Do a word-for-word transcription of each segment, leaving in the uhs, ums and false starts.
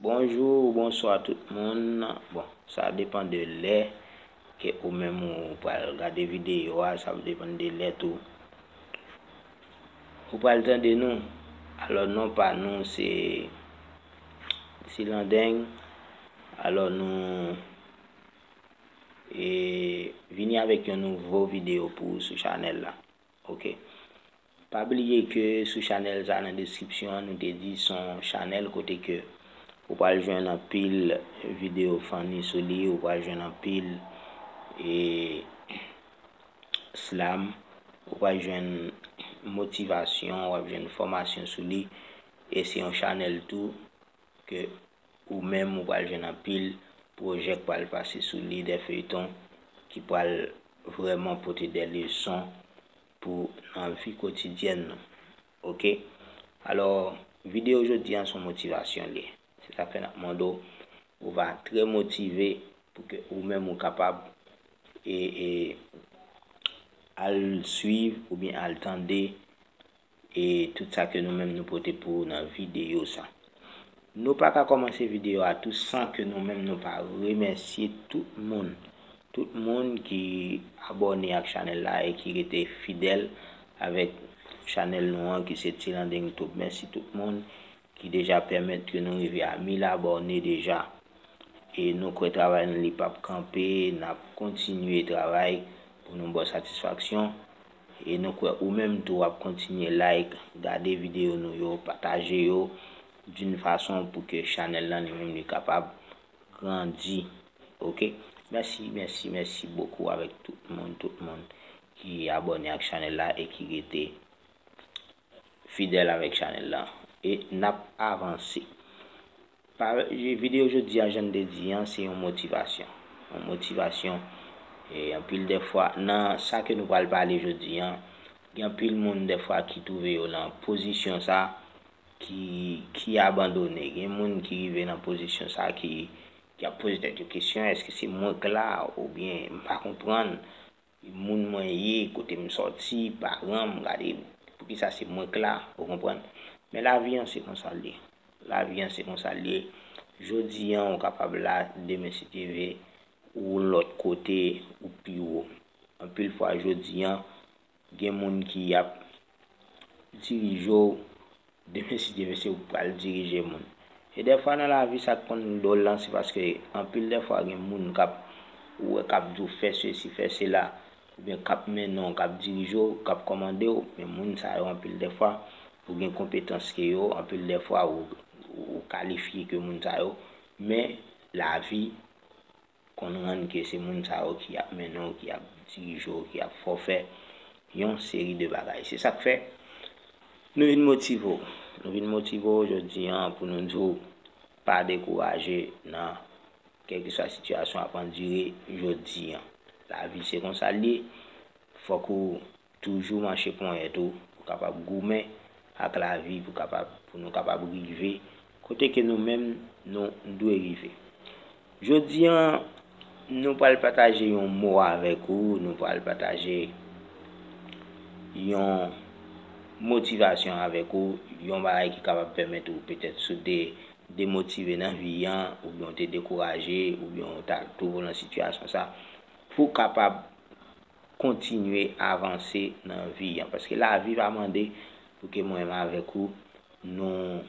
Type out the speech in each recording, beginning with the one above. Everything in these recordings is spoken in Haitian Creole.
Bonjou, bonswa tout moun. Bon, sa depann de lè ke ou menm ou pral gade videyo a, sa depann de lè tou. Ou pral tande nou. Alò, non pa nou se Ti Landeng. Alò, nou e vini avèk yon nouvo videyo pou ou sou chanèl la. Ok. Pa bliye ke sou chanèl sa nan deskripsyon an, nou te di se yon chanèl kote ke ou pral jwenn anpil videyo funny sou li, ou pral jwenn anpil e slam, ou pral jwenn motivasyon, w ap jwenn fòmasyon sou li. E se yon chanèl tou ke ou menm ou pral jwenn anpil pwojè k pral pase sou li, de feyton ki pral vrèman pote de leson pou nan vi kotidyèn nou. Ok? Alò, videyo jodi an se yon motivasyon li ye. Se sa k fè n ap mande w, ou va trè motive pou ke ou menm ou kapab e, e al swiv oubyen al tande e tout sa ke nou menm nou pote pou ou nan videyo sa. Nou pa ka kòmanse videyo a tou san ke nou menm nou pa remèsye tout moun. Tout moun ki abòne ak chanèl la e ki rete fidèl avèk chanèl nou an ki se Ti Landeng Tube. Mèsi tout moun ki deja pèmèt ke nou rive a mil abòne deja. E nou kwè travay nou li p ap kanpe, n ap kontinye travay pou nou ba w satisfaksyon. E nou kwè ou menm tou w ap kontinye like, gade videyo nou yo, pataje yo d'une façon pou ke chanèl lan li menm li kapab grandi. Ok? Mèsi, mèsi, mèsi bokou avèk tout moun, tout moun ki abòne ak chanèl la e ki rete fidèl avèk chanèl la. E n ap avanse. Pa, videyo jodi a, jan n te di an, se yon motivasyon. Yon motivasyon, e anpil de fwa, nan sa ke nou pral pale jodi an, gen anpil moun de fwa ki twouve yo nan pozisyon sa, ki, ki abandone. Gen moun ki rive nan pozisyon sa, ki, ki ap poze tèt yo kesyon, èske se mwen k la, oubyen m pa konprann moun mwen ye, kote m sòti, paran m, gade poukisa se mwen k la, ou konprann? Men lavi an se konsa l ye. Lavi an se konsa l ye. Jodi an, ou kapab la, demen si Dye vle, ou lòt kote, ou pi wo. Anpil fwa, jodi an, gen moun ki ap dirije w, demen si Dye vle se ou k pral dirije moun. E dèfwa nan lavi sa k konn dòl lan se paske anpil dèfwa gen moun k ap, ou wè k ap di w fè sesi, fè sela, oubyen k ap mennen w, k ap dirije w, k ap kòmande w, men moun sa yo anpil dèfwa ou gen konpetans ke yo, anpil dèfwa ou, ou kalifye ke moun sa yo, men lavi konn rann ke se moun sa yo ki ap mennen w, ki ap dirije w, ki ap fè w fè yon seri de bagay. Se sa k fè nou vin motive w. Nou vin motive w jodi an pou nou di w pa dekouraje nan kèlkeswa sitiyasyon w ap andire jodi an. Lavi se konsa l ye. Fòk ou toujou mache ponyèt ou, pou kapab goumen ak lavi, pou kapab, pou nou kapab rive kote ke nou menm nou dwe rive. Jodi an, nou pral pataje yon mo avèk ou, nou pral pataje yon motivasyon avèk ou, yon bagay ki kapab pèmèt ou petèt si w te demotive nan vi an, oubyen w te dekouraje, oubyen w ta twouve w nan sitiyasyon sa, pou w kapab kontinye avanse nan vi an. Paske lavi pa mande pou ke mwen menm avèk ou, nou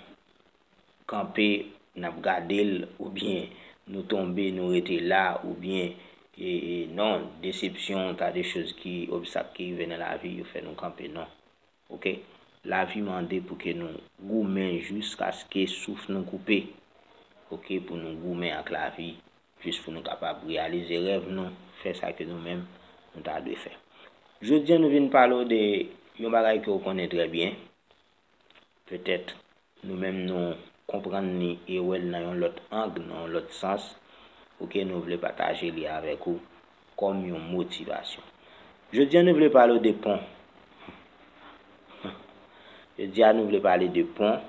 kanpe, n ap gade l, oubyen nou tonbe, nou rete la, oubyen, e, e, non, desepsyon, ta de choz ki, obstak ki rive nan lavi, yo fè nou kanpe, non. Ok? Lavi mande pou ke nou goumen jiskaske souf nou koupe. Ok? Pou nou goumen ak lavi, jis pou nou kapab reyalize rèv nou, fè sa ke nou menm nou ta dwe fè. Jodi an, nou vin pale w de yon bagay ke w konnen trè byen. Petèt, nou menm nou konprann li e wè l nan yon lòt ang, nan yon lòt sans, ok, nou vle pataje li avèk ou kòm yon motivasyon. Jodi an, nou vle pale w de pon. Jodi a, nou vle pale de pon.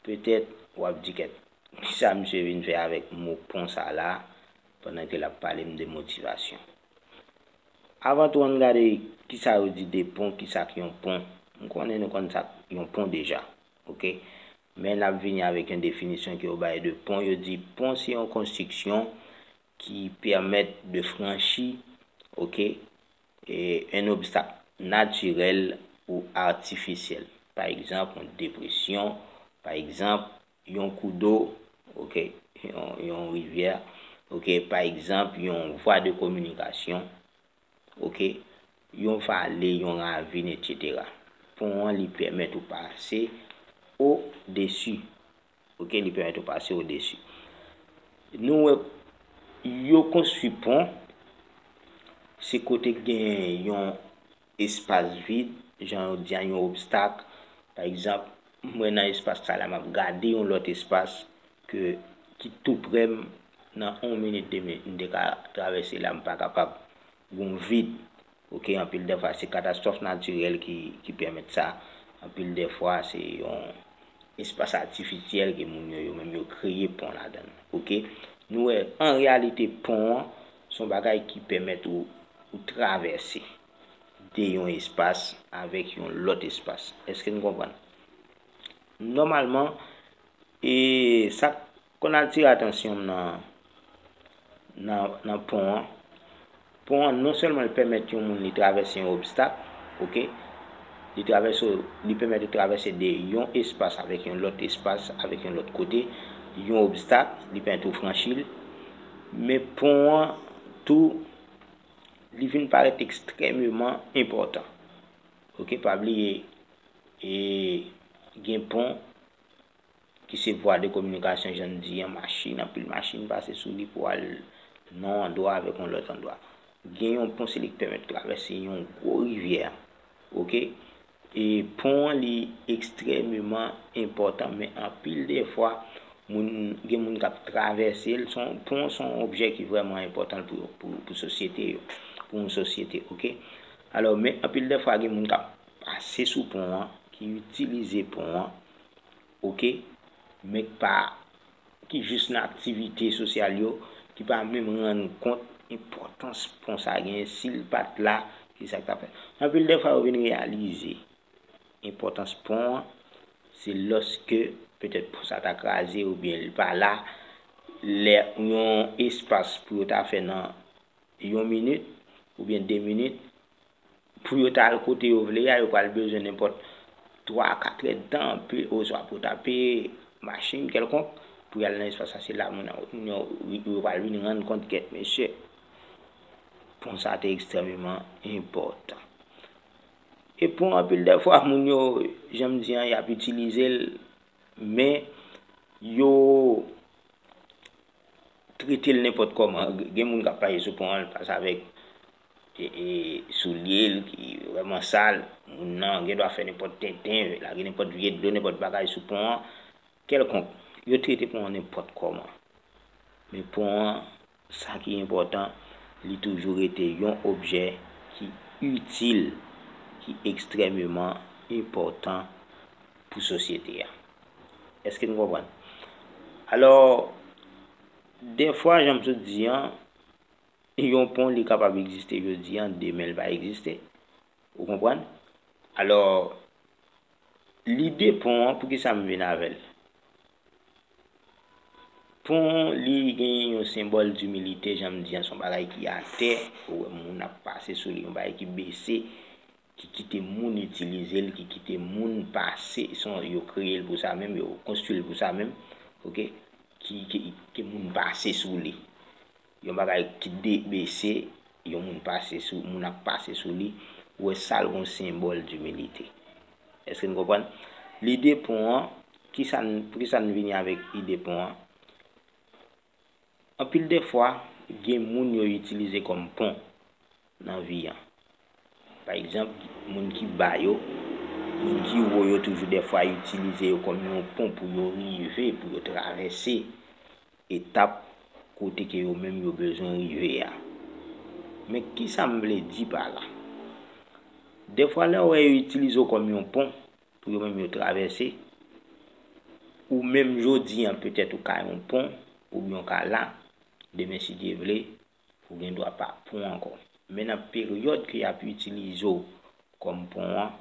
Petèt, w ap di, "Kèt, kisa misye vin fè avèk mo pon sa la, pandan ke l ap pale m de motivasyon?" Avan tou, ann gade kisa yo di de pon, kisa k yon pon. M konnen nou konn sa k yon pon deja, ok? Men n ap vini avèk yon definisyon ke yo bay de pon. Yo di pon se yon konstriksyon ki pèmèt de franchi, oke, e, un obstacle naturel ou artificiel. Pa egzanp, yon depresyon, pa egzanp, yon kou do, oke, yon, yon rivyè, oke, pa egzanp, yon vwa de kominikasyon, oke, yon vale, yon ravin, etsetera. Pon an, li pèmèt ou pase odesi, oke, li pèmèt ou pase odesi. Nou wè, yo konstwi pon, se kote gen yon espas vid, jan yo di a, yon obstak. Pa egzanp, mwen nan espas sa la, m ap gade yon lòt espas ke, ki tou prè m, nan yon minit, de minit, m te ka travèse la, m pa kapab. Gon vid. Oke, anpil dèfwa, se katastwòf natirèl ki, ki pèmèt sa. Anpil dèfwa, se yon espas atifisyèl ke moun yo, yo menm yo kreye pon ladan l. Oke? Nou wè, an reyalite, pon an, se yon bagay ki pèmèt ou, ou travèse de yon espas avèk yon lòt espas. Èske n konprann? Nòmalman, e sa k konn atire atansyon m nan, nan, nan pon an, pon an non sèlman l pèmèt yon moun li travèse yon obstak, oke, li travèse, li pèmèt ou travèse de yon espas avèk yon lòt espas, avèk yon lòt kote, yon obstak, li pèmèt ou franchi l, men pon an tou, li vin parèt ekstrèmeman enpòtan. Oke, pa bliye, e gen pon ki se vwa de kominikasyon, jan n di an, machin, anpil machin pase sou li pou al nan yon andwa avèk yon lòt andwa. Gen yon pon, se li k pèmèt travèse yon gwo rivyè. Oke? E pon an, li ekstrèmeman enpòtan, men anpil dèfwa, moun, gen moun k ap travèse l. Se yon, pon an se yon objè ki vrèman enpòtan pou, pou, pou sosyete yo, pou yon sosyete, oke? Alò, men anpil dèfwa, gen moun k ap pase sou pon an, ki itilize pon an, oke, men k pa, ki jis nan aktivite sosyal yo, ki pa menm rann kont enpòtans pon sa genyen, si l pa t la, ki sa k t ap fèt. Anpil dèfwa, yo vin reyalize enpòtans pon an, se lòske petèt pon sa ta kraze oubyen l pa la, lè yon espas pou yo ta fè nan yon minit oubyen de minit, pou yo ta al kote yo vle a, yo pral bezwen nenpòt twa a kat èdtan, pe-, oswa pou yo ta peye machin kèlkonk pou y al nan espas sa. Se la moun, moun yo, yo pral vin rann kont, gèt mesye, pon sa te ekstrèmeman enpòtan. E pon anpil dèfwa, moun yo, jan m di an, y ap itilize l, men yo trete l nenpòt kòman. Gen moun k ap pase sou pon an, l pase avèk e, e, soulye l ki vrèman sal. Moun nan gen dwa fè nenpòt tenten, lage nenpòt vye dlo, nenpòt bagay sou pon an, kèlkonk. Yo trete pon an nenpòt kòman. Men pon an, sa ki enpòtan, li toujou rete yon objè ki itil, ki ekstrèmeman enpòtan pou sosyete a. Èske n konprann? Alò, dèfwa, jan m sot di an, yon pon, li kapab egziste jodi an, demen l pa egziste. Ou konprann? Alò, lide pon an, poukisa m vin avè l? Pon, li gen yon senbòl dimilite, jan m di an, se yon bagay ki atè, ou wè moun ap pase sou li, yon bagay ki bese, ki kite moun itilize l, ki kite moun pase, se yon, yo kreye l pou sa menm, yo konstwi l pou sa menm, oke, ki, ki, ke moun pase sou li. Yon bagay ki de-, bese, yon moun pase sou, moun ap pase sou li, ou wè sa l gon senbòl dimilite. Èske n konprann? Lide pon an, kisa n, poukisa n vini avèk ide pon an? Anpil dèfwa, gen moun yo itilize kòm pon nan vi an. Pa egzanp, moun ki ba yo, moun ki wo yo toujou dèfwa itilize yo kòm yon pon pou yo rive, pou yo travèse etap kote ke yo menm yo bezwen rive a. Men kisa m vle di pa la? Dèfwa lè w wè yo itilize w kòm yon pon pou yo menm yo travèse, ou menm jodi an petèt ou ka yon pon, oubyen w ka la, demen si Dye vle, ou gen dwa pa pon ankò. Men nan peryòd ke y ap itilize w kòm pon an,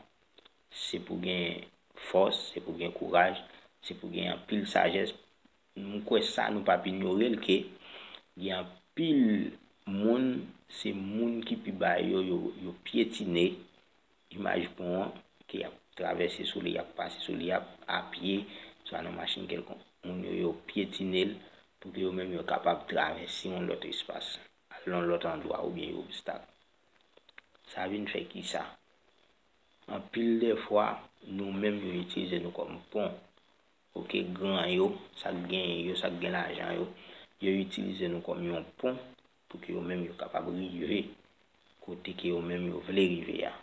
se pou gen fòs, se pou gen kouraj, Se pou gen anpil sajès. M kwè sa nou p ap inyore l ke gen anpil moun, se moun ki pi ba yo, yo, yo pyetine imaj pon an, ke y ap travèse sou li, y ap pase sou li, y ap apye, swa nan machin kèlkonk. Moun yo, yo pyetine l pou ke yo menm yo kapab travèse yon lòt espas, al nan lòt andwa oubyen yon obstak. Sa vin fè ki sa? Anpil de fwa, nou menm yo itilize nou kòm pon. Oke, gran yo, sa k genyen yo, sa k gen lajan yo, yo itilize nou kòm yon pon pou ke yo menm yo kapab rive kote ke yo menm yo vle rive a.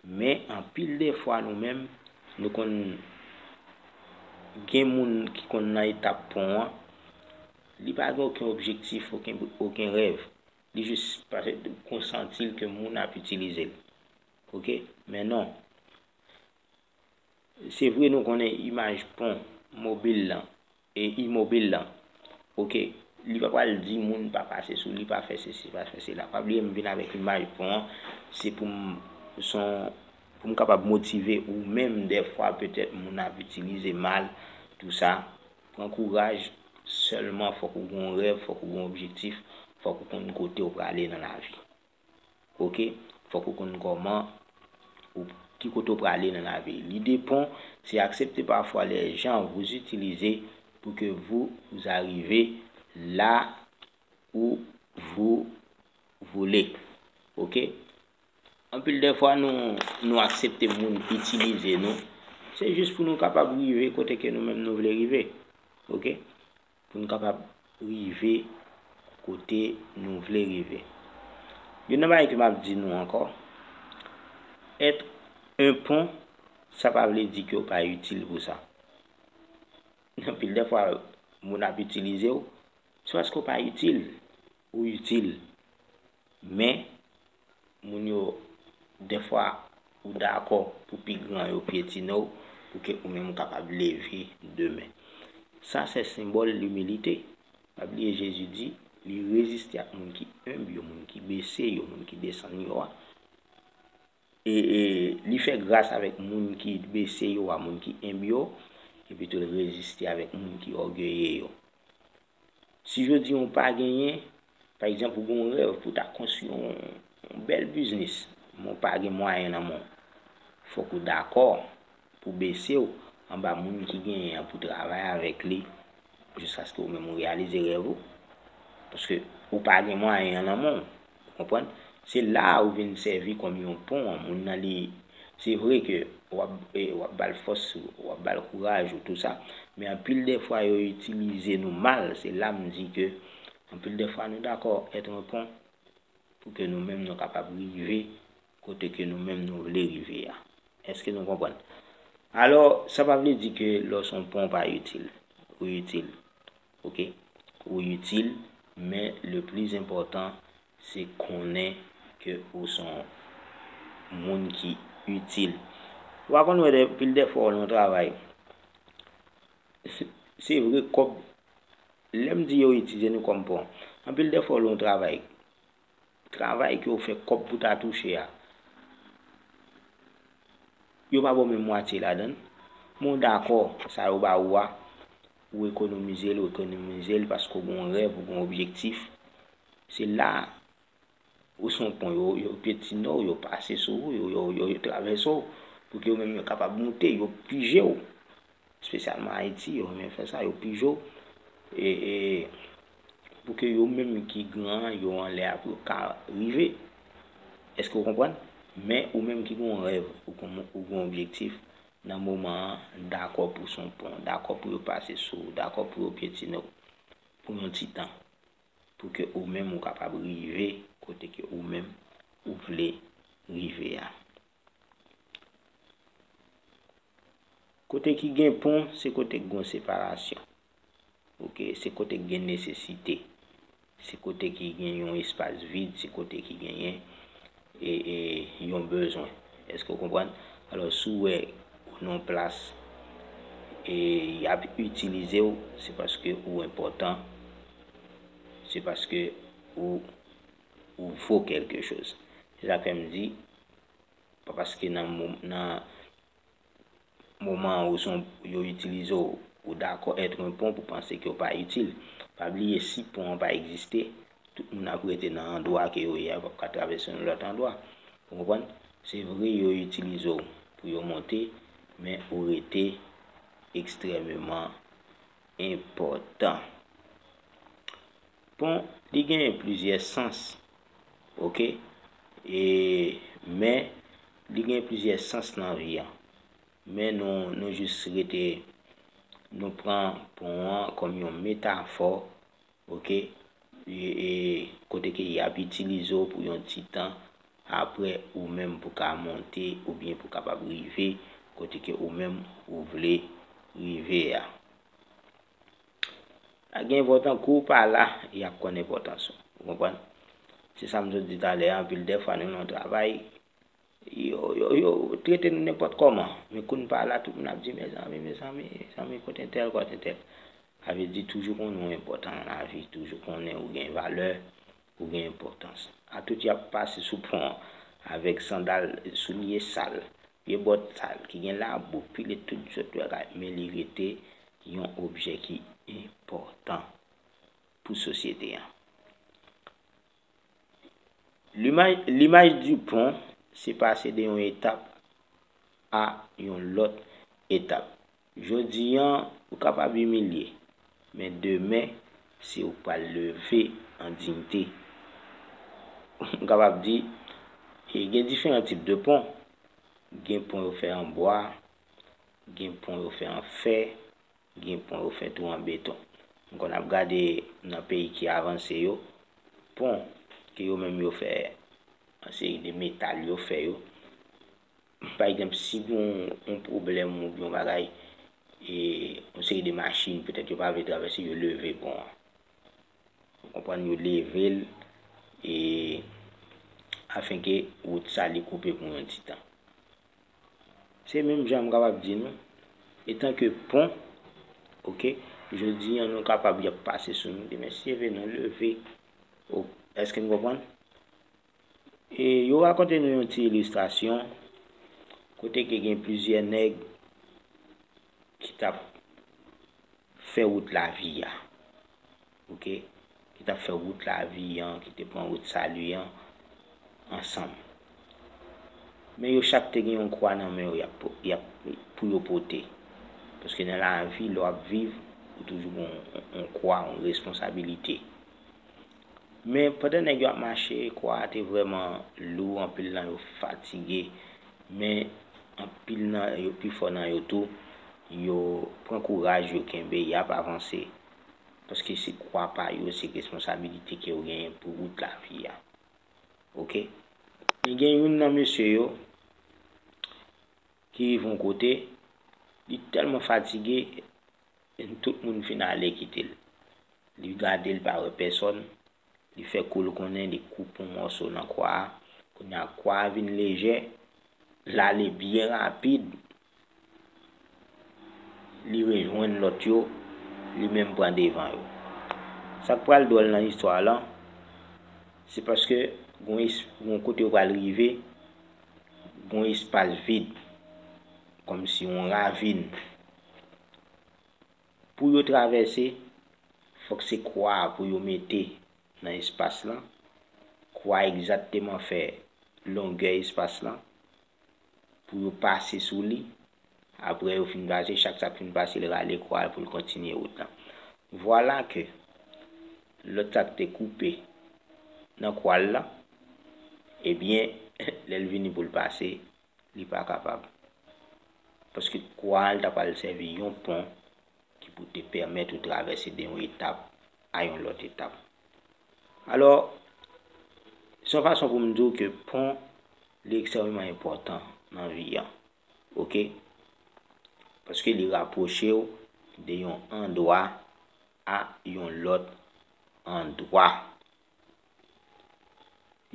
Men anpil de fwa nou menm, nou konn gen moun ki konn nan etap pon an, li pa gen okenn objektif, okenn, okenn rèv. Li jis pase konsanti l ke moun ap itilize l. Oke? Men non. Se vre nou konnen imaj pon mobil lan e imobil lan. Oke, li pa pral di moun pa pase sou li, pa fè sesi, pa fè sela. Pa bliye m vin avèk imaj pon an, se pou m, son, pou m kapab motive ou menm dèfwa petèt moun ap itilize mal, tou sa. Pran kouraj, sèlman fòk ou gen yon rèv, fòk ou gen yon objektif, fòk ou konn kote w prale nan lavi. Oke? Fòk ou konn kòman, ou, ki kote w prale nan lavi. Lide pon, se accepter parfois les gens vous utiliser pour que vous, vous arrivez là où vous voulez. Oke? Anpil de fwa, nou, nou aksepte moun itilize nou. Se jis pou nou kapab rive kote ke nou menm nou vle rive. Oke? Pou n kapab rive kote nou vle rive. Youn nan bagay ke m ap di nou ankò, être un pont, sa pa vle di ke w pa itil pou sa. Anpil de fwa, moun ap itilize w, se paske w pa itil. Ou itil. Men, moun yo, dèfwa, ou dakò pou pi gran yo pyetine w, pou ke ou menm ou kapab leve demen. Sa se senbòl limilite. Pa bliye Jezi di, li reziste ak moun ki enb yo, moun ki bese yo, moun ki desann yo a. E, e li fè gras avèk moun ki bese yo a, moun ki enb yo, epi tou l reziste avèk moun ki ògeye yo. Si jodi a w pa genyen, pa egzanp, ou gen yon rèv pou w ta konstwi yon, yon bèl biznis, men w pa gen mwayen nan men w, fòk ou dakò pou bese w anba moun ki genyen an pou travay avèk li jiskaske ou menm ou reyalize rèv ou. Paske ou pa gen mwayen an nan men w, ou konprann? Se la a ou vin sèvi kòm yon pon an, moun nan li, se vre ke w ap, e, w ap ba l fòs, w ap ba l kouraj ou tou sa, men anpil de fwa yo itilize nou mal, se la m di ke anpil de fwa nou dakò être un pont pou ke nou menm nou kapab rive kote ke nou menm nou vle rive a. Èske nou konprann? Alò, sa pa vle di ke lè w se yon pon w pa itil. Ou itil. Oke? Ou itil, men le plis enpòtan, se konnen ke ou se yon moun ki itil. Ou pa konn wè de, pil de fwa w nan yon travay. Se, se vre kòb, lè m di yo itilize nou kòm pon, anpil de fwa w nan yon travay, travay ke w fè kòb pou ta touche a, yo pa ba w menm mwatye ladan l. Men w dakò, sa yo ba ou a, ou ekonomize l, ou ekonomize l paske w gen yon rèv, ou gen yon objektif. Se la, ou se yon pon, yo, yo pyetine w, yo pase sou ou, yo, yo, yo, yo travèse w, pou ke yo menm yo kapab moute, yo pije w. Espesyalman Ayiti, yo renmen fè sa, yo pije w. E, e, pou ke yo menm ki gran, yo anlè a, pou yo ka rive. Èske w konprann? Men ou menm ki gen yon rèv, ou gen, ou gen yon objektif, nan moman an, dakò pou se yon pon, dakò pou yo pase sou ou, dakò pou yo pyetine w pou yon ti tan, pou ke ou menm ou kapab rive kote ke ou menm ou vle rive a. Kote ki gen pon, se kote ki gen separasyon. Oke, se kote ki gen nesesite. Se kote ki gen yon espas vid, se kote ki genyen, e, e, yon bezwen. Èske w konprann? Alò, si w wè ou nan yon plas e y ap itilize w, se paske ou enpòtan, se paske ou, ou vo quelque chose. Se sa k fè m di, pa paske nan mo-, nan moman ou son, yo itilize w, ou dakò être un pont pou panse ke w pa itil. Pa bliye, si pon an pa egziste, tout moun ap rete nan andwa ke yo ye a, yo p ap ka travèse yon lòt andwa. Ou konprann? Se vre, yo itilize w pou yo monte, men ou rete ekstrèmeman enpòtan. Pon, li genyen plizyè sans, oke? E, men, li genyen plizyè sans nan vi an. Men nou, nou jis rete, nou pran pon an kòm yon metafò, oke? E, e, kote ke y ap itilize w pou yon ti tan, apre ou menm pou ka monte oubyen pou kapab rive kote ke ou menm ou vle rive a. Sa gen enpòtan, kou w pa la, y ap konn enpòtans ou. Ou konprann? Se sa m sot di talè a, anpil dèfwa nou nan yon travay, yo, yo, yo trete nou nenpòt kòman. Men kou n pa la, tout moun ap di, mezanmi, mezanmi, mezanmi, kote entèl, kote entèl. Sa vle di toujou konnen w enpòtan nan lavi, toujou konnen ou gen valè, ou gen enpòtans. A tout y ap pase sou pon an, avèk sandal, soulye sal, pye bòt sal, ki gen labou, pile tout zòt bagay, men li rete yon objè ki enpòtan pou sosyete an. L'image, l'image du pont, se pase de yon etap a yon lòt etap. Jodi an, ou kapab imilye, men demen, se ou k pral leve an diyite. M kapab di, e gen diferan tip de pon. Gen pon yo fè an bwa, gen pon yo fè an fè, gen pon yo fè tou an beton. M konn ap gade nan peyi ki avanse yo, pon ke yo menm yo fè an seri de metal yo fè yo. Pa egzanp, si gen yon, yon pwoblèm oubyen yon bagay, e yon seri de machin, petèt yo pa vle travèse, yo leve pon an. Ou konprann, yo leve l, e afenke wout sa li koupe pou yon ti tan. Se menm jan m kapab di nou, etanke pon, oke, jodi an nou kapab y ap pase sou nou, demen si Dye vle nou leve. O, èske n konprann? E yo rakonte nou yon ti ilistrasyon kote ke gen plizyè nèg ki t ap fè wout lavi a. Oke? Ki t ap fè wout lavi an, ki te pran wout sali an ansanm. Men yo chak te gen yon kwa nan men yo y ap, y ap, pou yo pote. Paske nan lavi, lè w ap viv, ou toujou gen yon, yon kwa, yon responsabilite. Men pandan nèg yo ap mache, kwa a te vrèman lou, anpil nan yo fatige, men anpil nan yo, pifò nan yo tou, yo pran kouraj, yo kenbe, y ap avanse. Paske se kwa pa yo, se responsabilite ke yo genyen pou wout lavi a. Oke? Men gen youn nan mesye yo ki rive yon kote, li tèlman fatige, tout moun fin ale kite l. Li gade, li pa wè pèsòn. Li fè kou l konnen li koupe yon mòso nan kwa a. Kounye a, kwa a vin lejè, l ale byen rapid. Li rejwenn lòt yo, li menm pran devan yo. Sa k pral dwòl nan istwa lan, se paske gon es-, gon kote yo pral rive, gon espas vid, kòmsi yon ravin. Pou yo travèse, fòk se kwa a pou yo mete nan espas lan. Kwa a egzakteman fè longè espas lan pou yo pase sou li. Apre yo fin pase, chak sa k fin pase, l rale kwa a pou l kontinye wout lan. Vwala ke lòt sa k te koupe nan kwa l lan, ebyen, lè l vini pou l pase, li pa kapab. Paske kwa a, l ta pral sèvi yon pon ki pou te pèmèt ou travèse de yon etap a yon lòt etap. Alò, se yon fason pou m di w ke pon, li ekstrèmeman enpòtan nan vi an. Oke? Paske li rapwoche w de yon andwa a yon lòt andwa.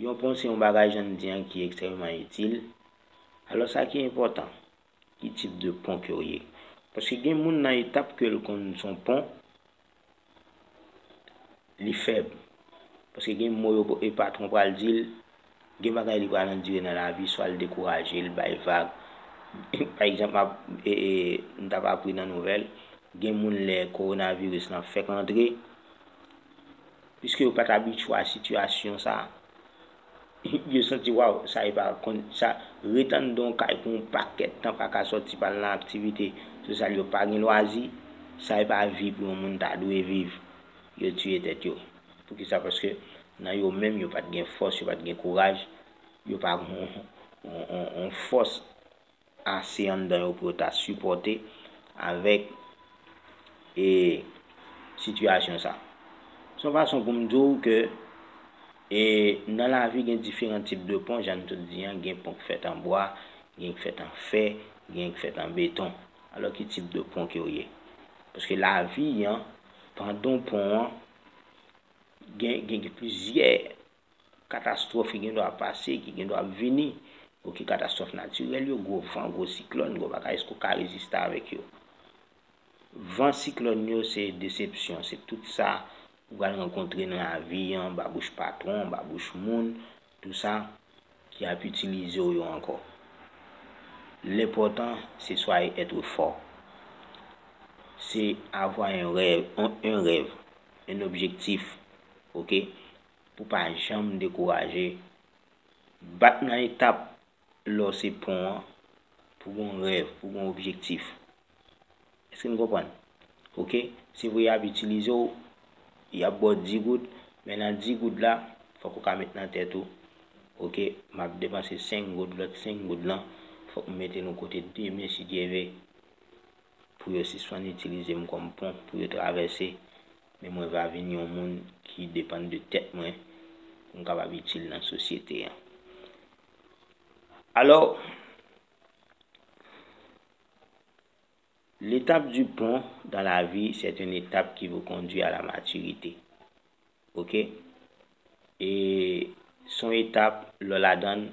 Yon pon se yon bagay, jan n di an, ki ekstrèmeman itil. Alò, sa ki enpòtan, ki tip de pon ke w ye? Paske gen moun nan etap ke l konn se yon pon, li fèb. Paske gen mo yo, e patwon pral di l, gen bagay li pral andire nan lavi, swa l dekouraje, l bay vag, Pa egzanp, m ap, e, e, m t ap apri nan nouvèl, gen moun lè kowonaviris lan fèk antre, piske yo pa t abitye a sitiyasyon sa, yo santi, waw, sa e pa konn, sa, ret anndan yon kay pou yon pakèt tan, pa ka sòti, pa al nan aktivite sosyal, yo pa gen lwazi, sa e pa vi pou yon moun ta dwe viv. Yo tiye tèt yo. Poukisa? Paske nan yo menm, yo pa t gen fòs, yo pa t gen kouraj, yo pa gen yon, yon, yon, yon fòs ase anndan yo pou yo ta sipòte avèk, e, sitiyasyon sa. Se yon fason pou m di w ke, e, nan lavi gen diferan tip de pon, jan m te di an, gen pon ki fèt an bwa, gen ki fèt an fè, gen ki fèt an beton. Alò, ki tip de pon ke w ye? Paske lavi an, pandan w pon an, gen, gen, gen plizyè katastwòf ki gen dwa pase, ki gen dwa ap vini. Oke, katastwòf natirèl yo, gwo van, gwo siklòn, gwo bagay, èske w ka reziste avèk yo? Van, siklòn yo, se desepsyon, se tout sa ou pral rankontre nan lavi an, anba bouch patwon, anba bouch moun, tout sa ki ap itilize w yo ankò. Lenpòtan, se soyez être fort. Se avoir un rêve, un, un rêve, un objectif, oke? Pou pa janm dekouraje. Bat nan etap lè w se pon an, pou gon rèv, pou gon objektif. Èske n konprann? Oke? Se vre y ap itilize w, y ap ba w dis goud, men nan dis goud la, fòk ou ka met nan tèt ou, oke, m ap depanse senk goud, lòt senk goud lan, fòk m mete l yon kote demen, si Dye vle, pou yo sispann itilize m kòm pon pou yo travèse, men mwen va vin yon moun ki depann de tèt mwen, pou m kapab itil nan sosyete an. Alò, l'étape du pont dans la vie, c'est une étape qui vous conduit à la maturité. Oke? E se yon etap lè w ladan l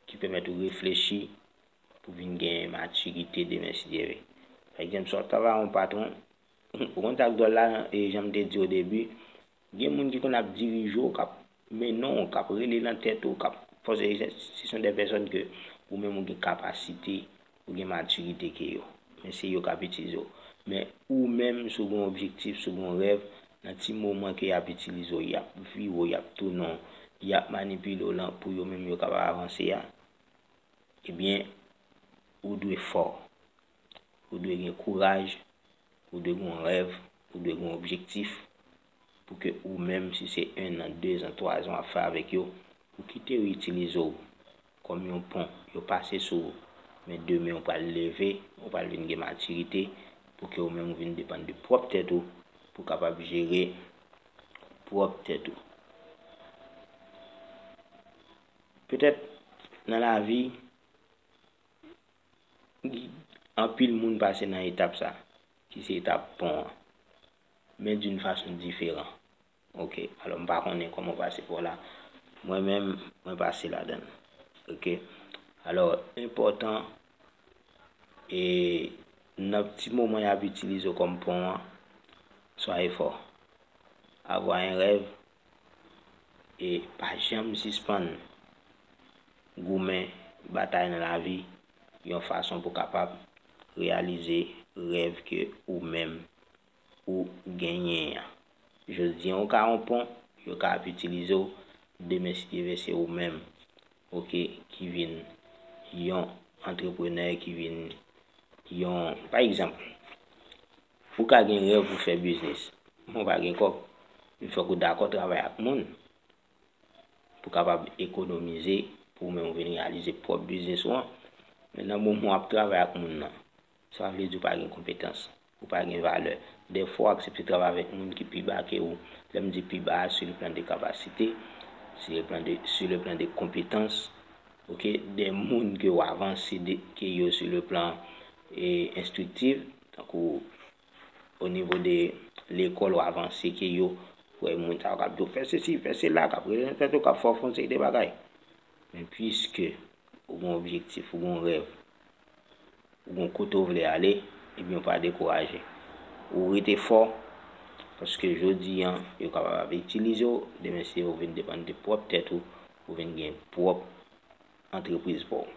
ki pèmèt ou reflechi pou vin gen matirite demen, si Dye vle. Pa egzanp, si w ap travay ak yon patwon, ou konn sa k dwòl la, e jan m te di o debi, gen moun ki konn ap dirije w, k ap mennen w, k ap rele nan tèt ou, k ap fòse, se, se sont des personnes ke ou menm ou gen kapasite, ou gen matirite ke yo. Men se yo k ap itilize w. Men ou menm, si w gen yon objektif, si w gen yon rèv, nan ti moman ke y ap itilize w, y ap vire w, y ap tounen w, y ap manipile w lan pou yo menm yo kapab avanse a, ebyen, ou dwe fò. Ou dwe gen kouraj, ou dwe gen yon rèv, ou dwe gen yon objektif, pou ke ou menm, si se en an, de zan, twa zan w ap fè avèk yo, ou kite yo itilize w kòm yon pon, yo pase sou ou, men demen ou pral leve, ou pral vin gen matirite, pou ke ou menm ou vin depann de pwòp tèt ou, pou w kapab jere pwòp tèt ou. Petèt, nan lavi, anpil moun pase nan etap sa, ki se etap pon an, men d'une façon différente. Oke, alò m pa konnen kòman w pase pon la. Mwen menm, mwen pase ladan l. Oke, alò, enpòtan, e nan ti moman y ap itilize w kòm pon an, soyez fort. Avoir un rêve, e pa janm sispann goumen, batay nan lavi, yon fason pou kapab reyalize rèv ke ou menm ou genyen an. Jodi a, ou ka yon pon, yo ka ap itilize w, demen, si Dye vle, se ou menm, oke, ki vin yon antreprenè, ki vin yon, pa egzanp, ou ka gen rèv pou fè biznis, men w pa gen kòb, men fòk ou dakò travay ak moun pou kapab ekonomize, pou ou menm ou vin reyalize pwòp biznis ou an. Men nan moman w ap travay ak moun nan, sa vle di w pa gen konpetans, ou pa gen valè. Dèfwa, w aksepte travay avèk moun ki pi ba ke ou. Lè m di pi ba, sur le plan de kapasite, sur le plan de, sur le plan de konpetans, oke, de moun ke w avanse de, ke yo sur le plan, e, enstriktif, tankou o nivo de lekòl ou avanse ke yo, wè moun sa yo k ap di w fè sesi, fè sela, k ap rele nan tèt ou, k ap fè w fè yon seri de bagay. Men piske ou gen yon objektif, ou gen yon rèv, ou gen kote w vle ale, ebyen ou pa dekouraje. Ou rete fò, paske jodi a, yo kapab ap itilize w, demen si yo vin depann de pwòp tèt ou, ou vin gen pwòp antrepriz pa w.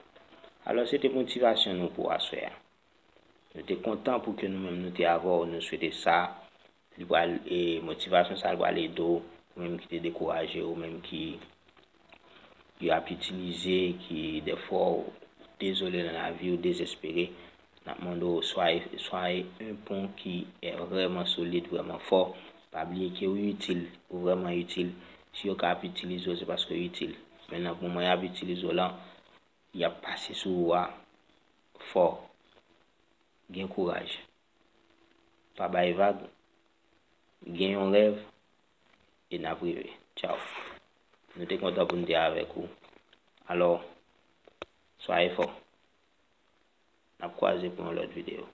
Alò, se te motivasyon nou pou aswè a. Nou te kontan pou ke nou menm nou te avè w, nou swete sa. Li pral, e, motivasyon sa a pral ede w, ou menm ki te dekouraje, ou menm ki, ki ap itilize, ki dèfwa w dezole nan lavi, ou dezespere. N ap mande w swaye, swaye yon pon ki vrèman solid, vrèman fò. Pa bliye ke ou itil, ou vrèman itil. Si yo ka ap itilize w, se paske ou itil. Men nan moman y ap itilize w lan, y ap pase sou ou a fò. Gen kouraj. Pa bay vag. Gen yon rèv e n ap rive. Tchaw. Nou te kontan pou n te avèk ou. Alò, swaye fò. N ap kwaze pou yon lòt videyo.